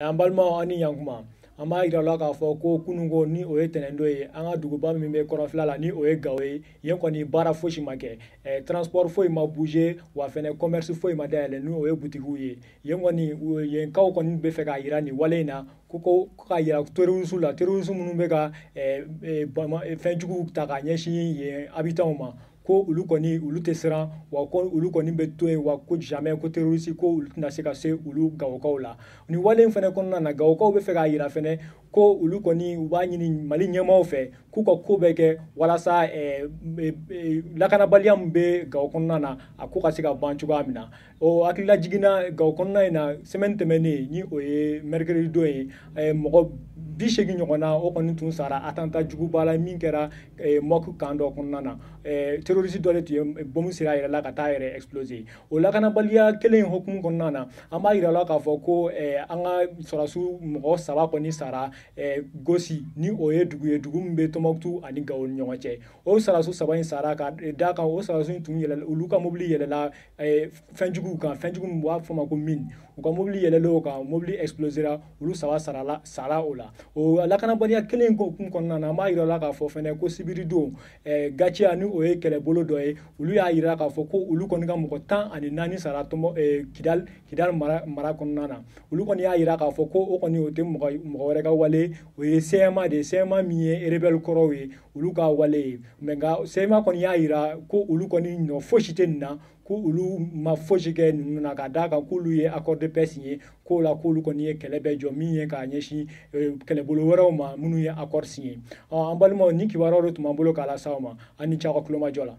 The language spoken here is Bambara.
An balimaw, aw ni ɲankuma. An b'a yira la k'a fɔ ko kununko, ni o ye tɛnɛndo ye, an ka duguba min bɛ kɔrɔnfɛla la, ni o ye Gawo ye, yen kɔni baara fosi ma kɛ, transport foyi ma bouger, wa fɛnɛ commerce foyi ma dayɛlɛ, ni o ye butigiw ye. Yen kɔni, yenkaw kɔni bɛ fɛ k'a yira nin wale in na ko k'a yira terroriste la, terroriste minnu bɛ ka fɛnjuguw ta k'a ɲɛsin yen habitants ma, ko olu kɔni, olu tɛ siran, wa ko olu kɔni bɛ to yen, wa ko jamais ko terroriste, ko olu tɛna se ka se olu Gawokaw la. Nin wale in fɛnɛ kɔnɔna na, Gawokaw bɛ fɛ k'a yira fɛnɛ ko olu kɔni, u b'a ɲini Mali ɲɛmaaw fɛ k'u ka ko bɛɛ kɛ walasa lakanabaliya min bɛ Gawo kɔnɔna na, a ko ka se ka ban cogoya min na. O hakilila jiginna Gawo kɔnɔna in na, semaine tɛmɛnen, ni o ye mercredi don ye, mɔgɔ 80 ɲɔgɔnna o kɔni tun sara attentat juguba la min kɛra Mɔku kan dɔ kɔnɔna na. Terroriste dɔ de tun ye bombe siri a yɛrɛ la ka taa yɛrɛ exploser. O lakanabaliya kelen in hukumu kɔnɔna na, an b'a yira la k'a fɔ ko an ka sɔrɔdasiw mɔgɔ saba kɔni sara Gosi, ni o ye dugu ye, dugu min bɛ Tɔnbɔkutu ani Gawo ni ɲɔgɔn cɛ. O sɔrɔdasiw saba in sara ka da kan, o sɔrɔdasiw tun yɛlɛ, olu ka mobili yɛlɛla fɛnjuguw kan, fɛnjugu min b'a fɔ ma ko mine. U ka mobili yɛlɛlen o kan, mobili explosera, olu saba sarala, sara o la. O lakanabaliya kelen in hukumu kɔnɔna na, an b'a yira la k'a fɔ fɛnɛ ko sibiridon, Gatia, ni o ye kɛlɛbolo dɔ ye, olu y'a yira k'a fɔ ko olu kɔni ka mɔgɔ 14 sara tɔnbɔ Kidal mara kɔnɔna na. Olu kɔni y'a yira k'a fɔ ko o kɔni, o tɛ mɔgɔ wɛrɛ ka wale, o ye CMA de ye, CMA min ye rebelle kɔrɔw ye, olu ka wale ye. Mais nka CMA kɔni y'a yira ko olu kɔni nɔ fosi tɛ nin na, ko olu ma fosi kɛ ninnu na, ka d'a kan k'olu ye accord de paix signé, k'o la k'olu kɔni ye kɛlɛ bɛɛ jɔ min ye k'a ɲɛsin kɛlɛbolo wɛrɛw ma minnu ye accord signé. An balimaw, ni kibaruyaw de tun b'an bolo k'a lase aw ma. An ni ce aw ka kulomajɔ la.